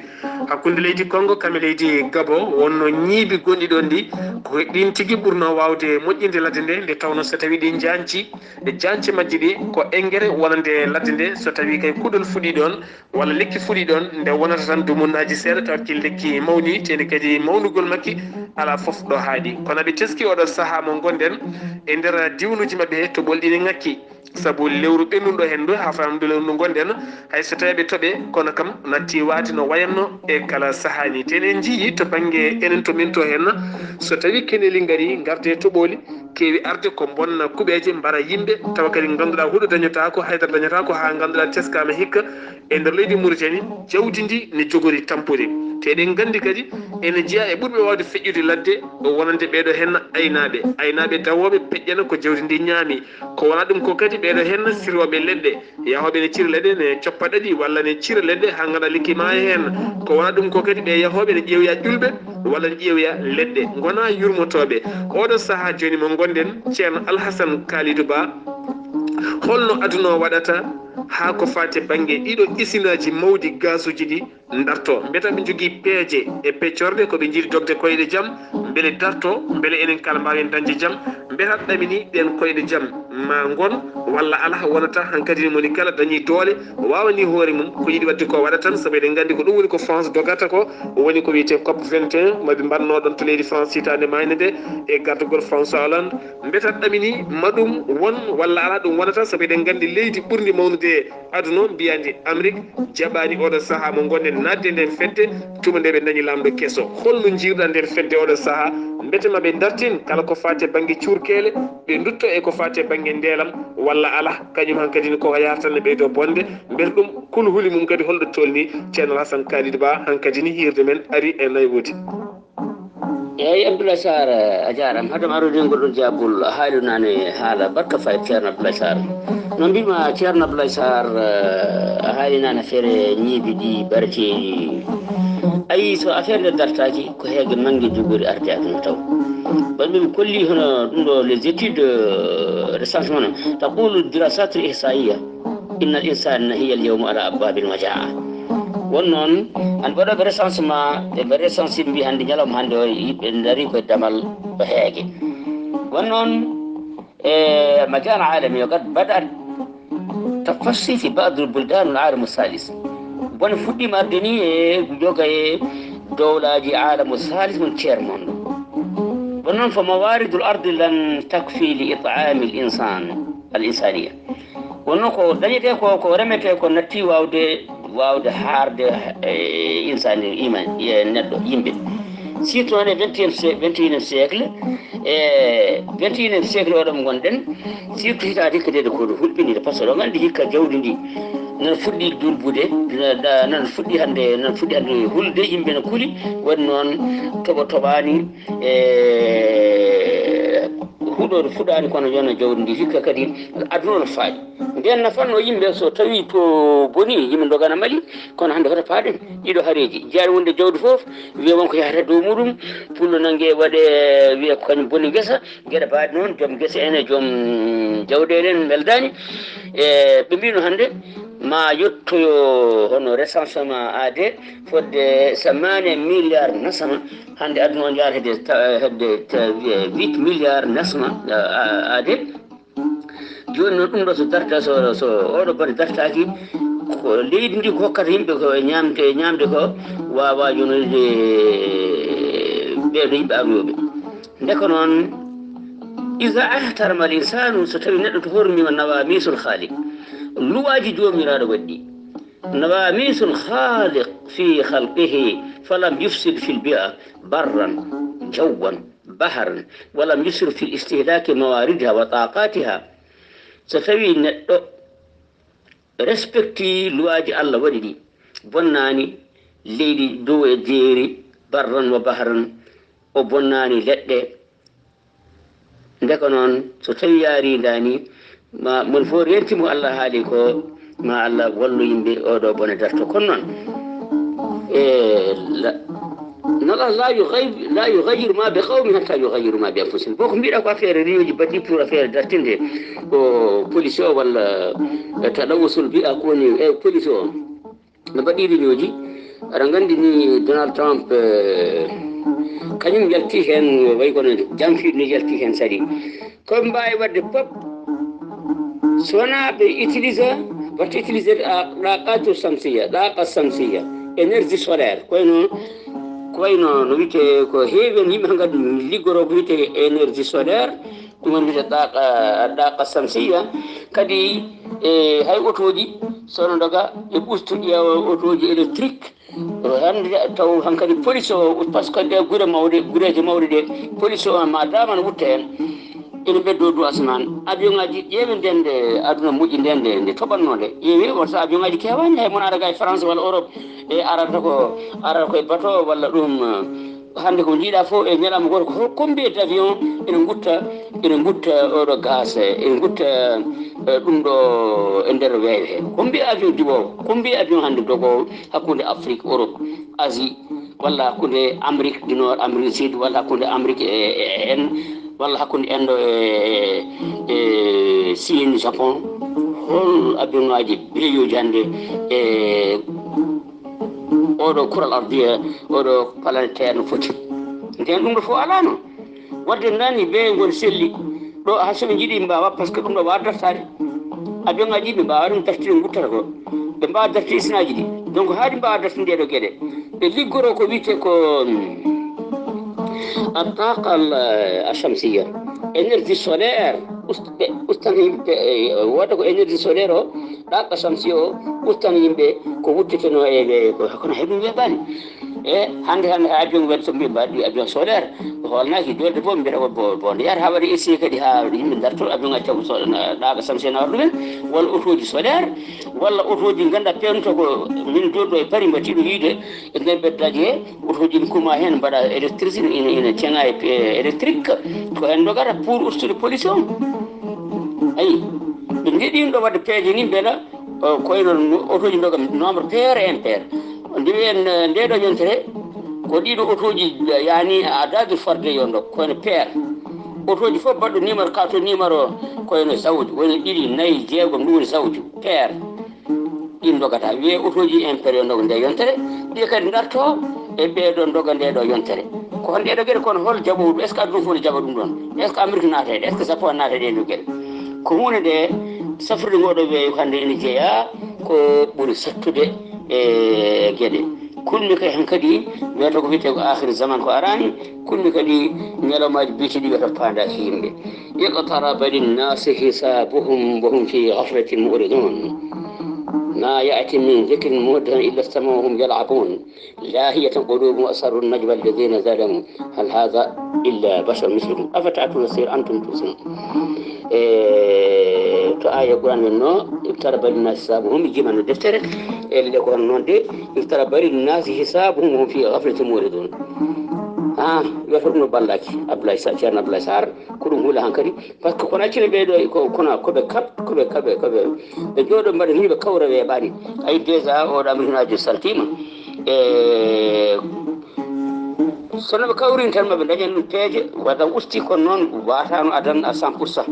hakkunde leydi Congo kam e leydi Gabon. Wonno ñiibi gonɗi ɗoon ɗi, ko ɗiin tigi ɓurnoo waawde moƴƴinde ladde nde, nde tawnoo so tawii ɗi jaanci, e jaance majji ɗi ko engrais wonande ladde nde. So tawii kay kuɗol fuɗii ɗoon, walla lekki fuɗii ɗoon, nde wonata tan dumunnaaji seeɗa, tawat kii lekki mawni, tee ndi kadi mawnugol makki alaa fof ɗo haaɗi. Kono ɓe teski oɗo sahaa mo ngonɗen e nder diwnuuji maɓɓe he, toɓol ɗi ne ŋakki. Sabu lewru ɓennunɗo henndu haa faamdu lewru ndu ngonɗen, hay so tawii ɓe toɓe, kono kam natti waade no wayanno e kala sahaa ni. Tee en njiyii to bannge enen to min to heen, so tawii keneeli ngarii, ngarde toɓooli, keewi arde ko bonna kuɓeeje, mbara yimɓe, tawa kadi ngannduɗaa huɗo dañotaako, haydara dañotaako, haa ngannduɗaa teskaama hikka e nder leydi Muritani, jawdi ndi ne jogori tampude. Te eɗen nganndi kadi, ene jeyaa e ɓurɓe waawde feƴƴude ladde, wonande ɓeeɗo heen aynaaɓe. Aynaaɓe dawooɓe peƴƴana ko jawdi ndi ñaami. Ko wonaa ɗum ko kadi ɓeeɗo heen sirooɓe leɗɗe, yahooɓe ne cira leɗɗe, ne coppa ɗaɗi walla ne cira leɗɗe haa ngannduɗaa lekki maaya heen. Ko wonaa ɗum ko kadi ɓe yahooɓe ne ƴeewoya ƴulɓe walla ne ƴeewoya leɗɗe, ngonaa yurmotooɓe. Oɗo sahaa jooni mo ngonɗen, Ceerno Alhasan Kaalidu Ba, holno aduna o waɗata haa ko faati e bannge ɗiɗo isinaaji mawɗi gaasuuji ɗi ndarto? Mbeta ɓe njogii peeje e peccorɗe ko ɓe njiɗi dogde koyɗe jam, mbele darto, mbele enen kala mbaawen dañde jam? Mbeta ɗamini ɗeen koyɗe jam ma ngon walla alaa? Wonata hankadi ni moni kala dañii doole, waawanii hoore mum, ko yiɗi waɗde ko waɗa tan, sabu eɗen nganndi ko ɗum woni ko France dogata ko, woni ko wiyetee cop vingt et un, maɓe mbaɗnoo ɗoon to leydi France hitaande maayde nde e gardagol François Hollande. Mbeta ɗamini ma ɗum won walla alaa? Ɗum wonata, sabu eɗen nganndi leydi ɓurndi mawnude aduna o, mbiyaandi Amrik, jaɓaani oɗo sahaa mo ngonɗen naatde e nden fedde, tuma nde ɓe ndañi laamɗo keso. Holno njiiruɗaa nden fedde oɗo sahaa? Mbete ma ɓe ndartin kala ko faati e bannge cuurkeele, ɓe ndutto e ko faati e bannge ndeelam, walla alaa? Kañum hankadi ni ko yahata ne ɓeydo bonde. Mbete ɗum kulhuli mum kadi holɗo tolni? Ceerno Hasan Kaalid Ba hankadi ni hiirde men ari e naywude. Eeyi, Abdoulaye Sarr, a jaaraama. Haadam arde ngol ɗon jaabol, a haali naane haala barka fayi, Ceerno Abdoulaye Sarr. No mbiimi, Ceerno Abdoulaye Sarr, a haali naane affaire ñiibi ɗi bareteeɗi. Ayi, so affaire nde dartaaki, ko heege mannge jogori arde aduna taw. Wonɓe ɓe kolli hono ɗum ɗo, les études, euh, recensement, taqulu dirasat al ihsaiya, inna al insana hiya al yawma ala abwabil majaa. Won noon, an waɗooɓe recensement, ɓe mbaɗi recensement, mbi hannde, ñalawma hannde o, yimɓe ndarii koye damal, ko heege. Won noon, e majaa al alami o, qad badat tafassi fi ba'd al buldan al alam al salis. Bone fuɗɗiima arde ni e joga e dowlaaji alam al salis, mon tiers monde. Won noon, fa mawaridul ardi lan takfi li it'ami al insan, al insaniya. Wonno ko dañetee ko, ko remetee ko natti waawde, waawde haarde, e, insaani, iman, e, neɗɗo, yimɓe. Surtout noon e vingt et un sie-, vingt et unième siècle, e vingt et unième siècle oɗo mo ngonɗen, surtout hitaade hikka nde ko hulɓinii, par ce que oɗon nganndi hikka jawdi ndi nana fuɗɗi durbude, na-, na-, nana fuɗɗi hannde, nana fuɗɗi hannde hulde, yimɓe no kuli, waɗi noon toɓo toɓaani, e huɗoore fuɗaani kono yona jawdi ndi hikka kadi aduna no faaɗi. Nden nafanno yimɓe so tawi to boni yimɓe dogana mali, kono hannde hoto paaɗen ɗiɗo hareeji. Jeyaani wonde jawdi fof, wiya won ko yahata dow muɗum, pullo nange waɗe, wiya ko kañum boni ngesa, geɗe baaɗe noon, joom ngesa en e joom jawɗeele en mbeldaani. E ɓe mbino hannde ma yettoyo hono recensement aade fodde samaane milliard nasama, hannde aduna o yaara hedde ta-, hedde ta-, huit milliard nasama, a-, a-, aade. Jooni noon ɗum ɗo so darta, so, so oɗo bone dartaaki, ko leydi ndi ko hokkata yimɓe ko ñaamde, ñaamde ko waawaa yonoyde ɓeeɗo yimɓe arnooɓe. Ndeka noon, iza ahtarama al insanu, so tawi neɗɗo to hormiima nawamisul khaliq, luwaaji joomiraaɗo waɗi ɗi. Nawamisul khaliq fi khalqihi, falam yufsid fil bi'a, barran, jawwan, bahran, walam yusrif fi istihlaki mawaridiha wa taqatiha. So tawi neɗɗo respecti luwaaji Allah waɗi ɗi, bonnaani leydi dow e jeeri, barran wa bahran, o bonnaani leɗɗe. Ndeka noon, so tawi yaari ndaani, ma mon fof renti mo Allah haali ko, ma Allah wallu yimɓe oɗo bone darto. Kono noon, e la-, Inna Allah la yughayyiru, la yughayyiru ma bi qawmin hatta yughayyiru ma bi anfusihim. Boko mbiɗa ko affaire réunion ji baɗɗi pour affaire dartinde ko police o walla, eh, talawusul mbiya ko woni e police o. No mbaɗi réunion ji, aɗa nganndi ni Donald Trump, eh, kañum yalti heen, way kono janfiiɗo ni yalti heen sari. Ko ɓe mbaawi waɗde pop, so wonaa ɓe utilisa, waɗta utilisé ɗa-, ɗaaqatu samsiya, ɗaaqa samsiya, énergie solaire. Ko wayno, ko wayno no wiyetee, ko heewi heen yimɓe hannde liggoroo ko wiyetee énergie solaire, ɗum woni wiyetee ɗaaqa, ɗaaqa samsiya. Kadi, e, hay otooji, so no ndoga, e ɓustu ƴeewa otooji électrique, hannde taw hankadi police o, parce que ɗe gure mawɗe, gureeje mawɗe ɗe, police o ma dama no wutta heen, ene ɓeddo dow asamaan. Avion ngaji, ƴeewi nden nde aduna moƴƴi nden nde, nde toɓannoo nde. Ƴeewi, won so avion ngaji keewaani, hay mon ara ga e France walla Europe, e arata ko, arata ko e bateau walla ɗum, eh, hannde ko njiiɗa fof e ñalawma gooto, ko combien d'avion ene ngutta, ene ngutta oɗo gaz, ene ngutta, eh, ɗum ɗo e nder weeyo he. Combien avion diwoowo, combien avion hannde dogoowo hakkunde Afrique, Europe, Asie, walla hakkunde Amérique du Nord, Amérique du Sud, walla hakkunde Amérique e, e, en, walla hakkunde Indo e, e Chine, Japon? Hol avion ngaji beeyoji hannde e oɗo kural ardiya, oɗo planétaire no foti? Nden ɗum ɗo fof alaano. Wadde nani ɓe ngon selli ɗo, ha soɓe jiiɗi mbaawa, parce que ɗum ɗo waawa dartaade. Avion ngaji ɓe mbaawa ɗum dartide, guttata ko. Ɓe mbaawa dartide isinaaji ɗi. Donc, haa ɗi mbaawa dartinde ɗeɗo geɗe, ɓe liggoro ko wiyetee ko, mm, الطاقة ال-، الشمسية، énergie solaire. Ust-, ɓe ustan yimɓe, eh, wooda ko énergie solaire o, ɗaɓɓa samsi o, ustan yimɓe ko wuttetenoo e, e, ko, kono hay ɗum weeɓaani. E hannde, hannde, ha avion waɗi, so mbiɗo mbaɗi avion solaire, ko holnaaki, jolde fof mbiyata ko bo-, bonde yaata, ha waɗi essai kadi, ha yimɓe darto avion ngaji taw so, na, ɗaɓɓa samsi na waɗa ɗumen, walla otooji solaire, walla otooji ngannduɗaa pewnto ko min jooɗo e Paris, mbatiiɗo yiide e nder ɓeddaji he, otooji ne kuma heen, mbaɗa électricité, ina, ina ceŋa e, e électrique, ko heen ndogata pour ustude pollution. Ayi, ɓe ndeɗi ɗum ɗo waɗde peeje ni, mbela, o, ko wayno no otooji ndoga nombre pair et impair. Nde wiyen, eh, nde ɗo yontere, ko ɗiɗo otooji, eh, yaani a dadu farde yo ndog, ko wayno pair. Otooji fof mbaɗɗo numéro, carte numéro, ko wayno zawju, woni ɗiɗi, nayi, jeegom, ɗum woni zawju, pair. Ɗin ndogata, wiyee otooji impair yo ndog nde yontere, ɗi kadi darto e ɓee ɗo ndoga nde ɗo yontere. Ko hon ɗee ɗo geɗe, kono hol jaɓoowo ɗum? Est-ce que aduna fof ne jaɓa ɗum ɗon? Est-ce que Amérique naata e ɗe? Est-ce que Japon naata e ɗee ɗo geɗe? Ko huunde nde safrude ngoo ɗo weeyo hannde ene jeyaa ko ɓuri sattude e geɗe. Kulmi kay hankadi, wiyata ko wiyetee ko aakhir zaman ko araani, kulmi kadi ñalawmaaji biyeteeɗi wiyata paandaaki yimɓe. اقترب للناس حسابهم وهم في غفلة معرضون. ما يأتي من ذكر محدث إلا استمعوه وهم يلعبون. لاهية قلوبهم وأسروا النجوى الذين ظلموا هل هذا إلا بشر مثلكم أفتأتون السحر وأنتم تبصرون. E to aaya Qur'an wonno, اقترب للناس حسابهم, mi jimano deftere, elle ko hono noon de, اقترب للناس حسابهم وهم في غفلة معرضون. Ah, wiyata ɗum no ballaki, Abdoulaye Sa-, Ceerno Abdoulaye Sarr, ko ɗum huula hankadi, parce que kono accina ɓee ɗo, ko, kono ko ɓe kab-, ko ɓe, ko ɓe, ko ɓe, ɓe jooɗo mbaɗa ni ɓe kawra weeɓaani. Ayi, déjà oɗo Amérique naajo saltiima. E, so no ɓe kawrini tan, ma ɓe ndañan ɗum peeje, wata usti, kono noon waatano adan à cent pour cent.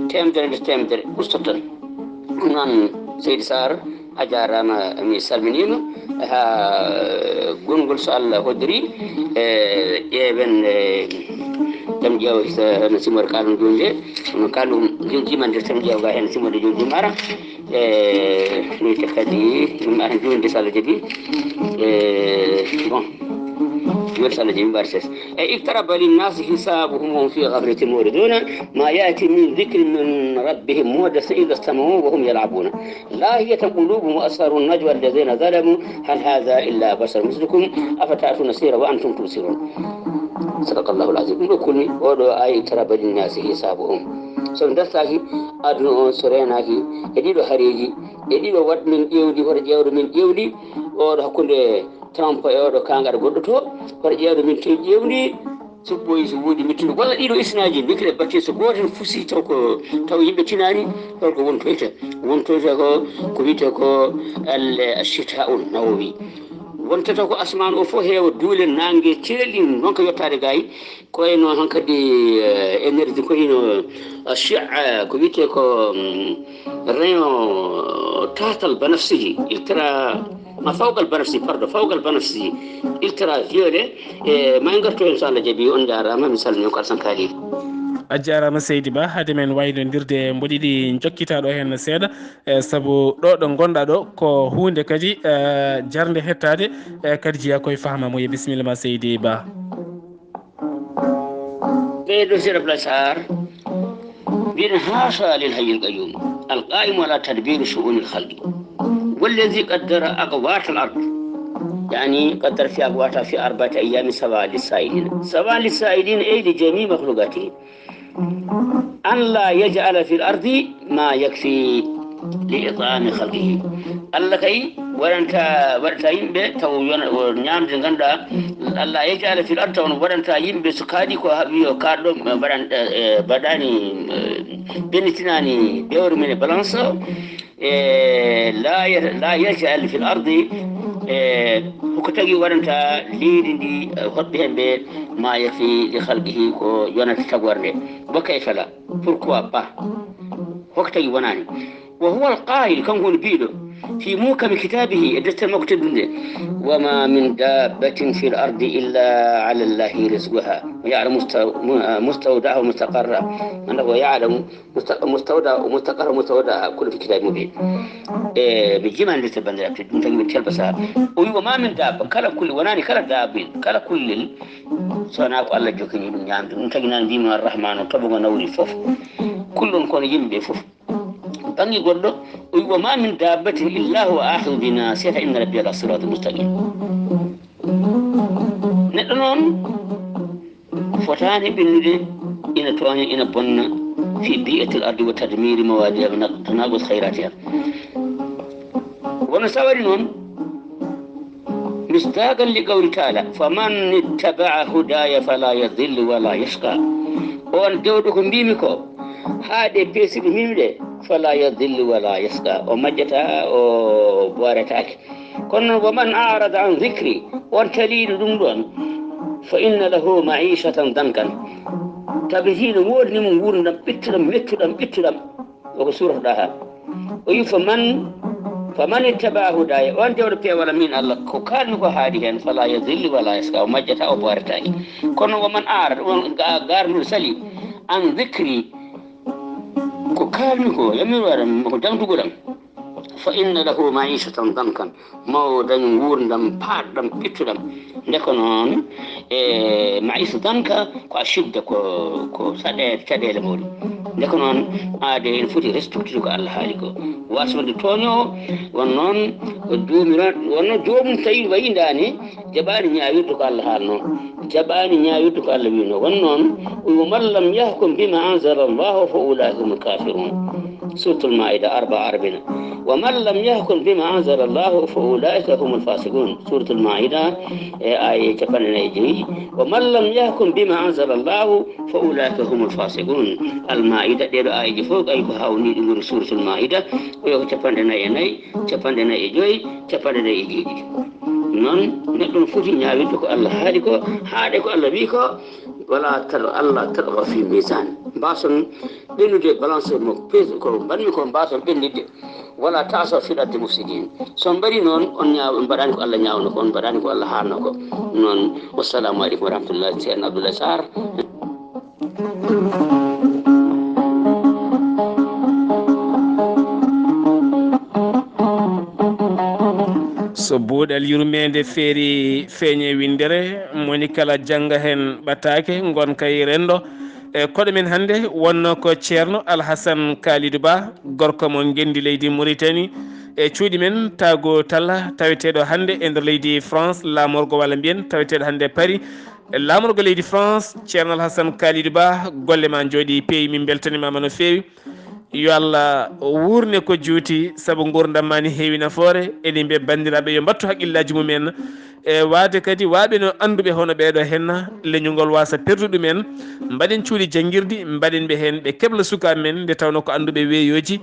Teemedere nder teemedere ustoto tan. Ɗum noon, Seydi Sarr, a jaaraama, mi salminiima. Ha gonngol, so Allah hoddiri, e, ƴeewen, e, Tem Ƴeew, so no simoore kaalon jooni nde. Kono kaalon jooni jima nder Tem Ƴeew ga heen simoore jooni jima ara. E, mi te kadi, ɗum ara jooni nde, so Allah jaɓi. E, bon. Jooni, so Allah jaɓi, mbaɗa ses. E, اقترب للناس حسابهم وهم في غفلة معرضون. ما يأتي من ذكر من ربهم محدث إلا استمعوه وهم يلعبون. لاهية قلوبهم وأسروا النجوى الذين ظلموا هل هذا إلا بشر مثلكم أفتأتون السحر وأنتم تبصرون. صدق الله العظيم. Ɗum ɗo kulmi, oɗo aaya, اقترب للناس حسابهم. So ɓe dartaaki aduna on, so reenaaki e ɗiɗo hareeji, e ɗiɗo waɗ min ƴeewndi, hoto ƴeewɗo min ƴeewndi, oɗo hakkunde Trump e oɗo kaŋŋe goɗɗo to, hoto ƴeewɗo min to ƴeewndi, suppoyi so woodi mettude, walla ɗiɗo isinaaji, nucléaire batterie, so gooto heen fusi taw ko, taw yimɓe tinaani, holko wontoyta? Wontoyta ko, ko wiyetee ko al-, الشتاء النووي. Wonta taw ko asmaan o fof heewa duule, naange ceeli, noon ko yottaade gaay. Ko wayno hankadi, eh, énergie ko ino, eh, chia, eh, ko wiyetee ko, mm, rayon taatal banafsiji, ultra, ma fawqal banafsiji, pardon, fawqal banafsiji, ultraviolet, e ma en ngartu heen so Allah jaɓi. On njaaraama, mi salmini on ko Alasan Kaali. A jaaraama seydi Ba, hade men waylondirde mboɗo yiɗi njokkita ɗo heen seeɗa, e sabu ɗo ɗo ngonɗa ɗo ko huunde kadi, e, jarnde hettaade, e kadi jeyaa koye fahma mo. Ye bisimilla ma seydi Ba. Ɓeydo Sirif Lasar, mbiɗen haasa lil hayyil qayyum, al qaim ala tadbiri shu'unil khalqi, wallazi qaddara aqwatal ard, yani qaddara fi aqwata fi arba'ati ayyami sawa lissailin, sawa lissailin ay li jami makhluqati, an la yaj'ala fil ardi ma yakfi li it'ami khalqihi. Allah kay waɗanta, waɗata yimɓe taw yona o ñaamde, ngannduɗaa, Allah yaj'ala fil ardi, taw waɗanta yimɓe so kaaɗi ko ha-, wiyo kaaɗɗo, eh, waɗan, eh, eh, mbaɗani, eh, ɓennitinaani dewre mum e balance o, e la ya-, la yaj'al fil ardi, e ko tagi waɗanta leydi ndi, eh, hoɗɓe heen ɓe ma yakfi li khalqihi, ko yonata tagorde. Wa kayfa la? Pourquoi pas? Hokka tagi wonaani? Wa huwa al-qaa'il, kanko woni biiɗo, fi muhkami kitaabihi, e deftere makko teddunde, wa ma min dabbatin fil ardi illa ala Allahi rizquha, wa ya'lamu musta-, mu-, mustawda'aha wa mustaqarra. Annda ko ya'lamu musta-, mustawda-, mustaqarra, mustawda'aha, kullu fi kitaabi mubin. E, mi jimani deftere banndiraaɓe, ɗum tagi mi telba saha. O wi, wa ma min dabba, kala kulli, wonaani kala dabbin, kala kullel, so wonaa ko Allah jokkini ɗum ñaamde. Ɗum tagi naan mbimi Ar-Rahmanu, toɓo ngo nawri fof. Kullon kono yimɓe fof. Bannge goɗɗo, o wi, wa ma min dabbatin illa huwa akhidhun bi nasiyatiha inna rabbi ala siratin mustaqim. Neɗɗo noon fotaani ɓennude ina tooña, ina bonna fi bi'atil ardi wa tadmiri mawadi'a tanaqus khayratiha. Wano sawari noon, misdaqan li qawli taala, faman ittaba'a hudaya fala yadillu wala yashqa. On dewɗo ko mbimi ko, haa ɗe peesi ɗo mbimi ɗe, fala yadillu wala yashqa. O majjata, o booretaake. Kono noon, wa man a'rada an dhikri, on taliiɗo ɗum ɗoon, fa inna lahu ma'ishatan dankan. Tabiti no woodani mo nguurndam ɓittuɗam, mettuɗam, ɓittuɗam. O ko suurata Ɗaha. O wi, fa man, fa man ittaba'a hudaya, on dewɗo peewal am min Allah, ko kaalmi ko haaɗi heen, fala yadillu wala yashqa, o majjata, o booretaake. Kono wa man a'rada, on ga-, garnuɗo sali, an dhikri, ko kaalmi ko, yamiroore am, ko dangtugol am, fa inna lahu ma'ishatan dankan, ma o dañ nguurndam paaɗɗam, ɓittuɗam. Nde ko noon, e, ma'ishatan ka, ko a shidda, ko, ko saɗe-, caɗeele mawɗe. Nde ko noon, aade ene foti respectude ko Allah haali ko. Waasde wonde tooñoowo, won noon, o duumira-, won noon joomum tawi wayi ndaani, jaɓaani ñaawirde ko Allah haalno, jaɓaani ñaawirde ko Allah wino. Won noon, o wi, wa man lam yahkum bima anzala Allahu fa ulaika humul kafirun. Suratul Maida arba arba'in. Wa man lam yahkum bima anzala Allahu fa ulaika humul fasiqun. Suratul Maida, e aya capanɗe nayi e joyi. Wa man lam yahkum bima anzala Allahu fa ulaika humul fasiqun. Al Maida, ɗeɗo ayaji fof, ay ko hawni ɗi ngoni Suratul Maida. O yo ko capanɗe nayi e nayi, capanɗe nayi e joyi, capanɗe nayi e jeeɗiɗi. Noon, neɗɗo no foti ñaawirde ko Allah haali ko, haaɗe ko Allah wi ko, wala tar-, Allah targha fi mizan. Mbason ɓennude balance mo pes-, ko mbaɗmi ko mbason ɓennitde. Wala ta'asaw fil ardi mufsidin. So on mbaɗi noon, on ñaaw-, on mbaɗani ko Allah ñaawno ko, on mbaɗani ko Allah haarno ko. Noon, wassalamu aleykum wa rahmatullah, Ceerno Abdoulaye Sarr. So buuɗal yurmeende feeri feeñe winndere, moni kala jannga heen ɓataake, ngonka e renndo. E koɗo men hannde wonnoo ko Ceerno Alhasan Kalidou Ba, gorko mo Ngenndi leydi Mauritanie. E cuuɗi men, Tago Talla, taweteeɗo hannde e nder leydi France, laamorgo walla mbiyen, taweteeɗo hannde Paris. Laamorgo leydi France, Ceerno Alhasan Kalidou Ba, golle ma njooɗi peewi, min mbeltanimaama no feewi. Yo Allah wuurne ko juuti, sabu nguurndam ma ni heewi nafoore. Eɗen mbiya banndiraaɓe yo mbattu haqqillaaji mumen. E waade kadi, waaɓe no annduɓe hono ɓeeɗo henna, leñol ngol waasa perdu ɗumen. Mbaɗen cuuɗi janngirɗi, mbaɗen ɓe heen, ɓe kebla sukaaɓe men, nde tawnoo ko annduɓe weeyooji,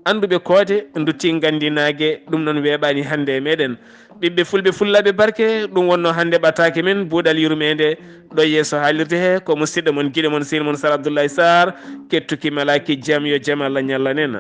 annduɓe koode, nduttii nganndi naage, ɗum noon weeɓaani hannde e meɗen. Ɓiɓɓe fulɓe fullaaɓe barke, ɗum wonno hannde ɓataake men buuɗal yurmeende. Ɗo yeeso haalirde he ko musidɗo mon, giɗo mon, sehil mon Sar Abdoulaye Sarr. Kettuki malaaki jam, yo jam Allah ñallan en.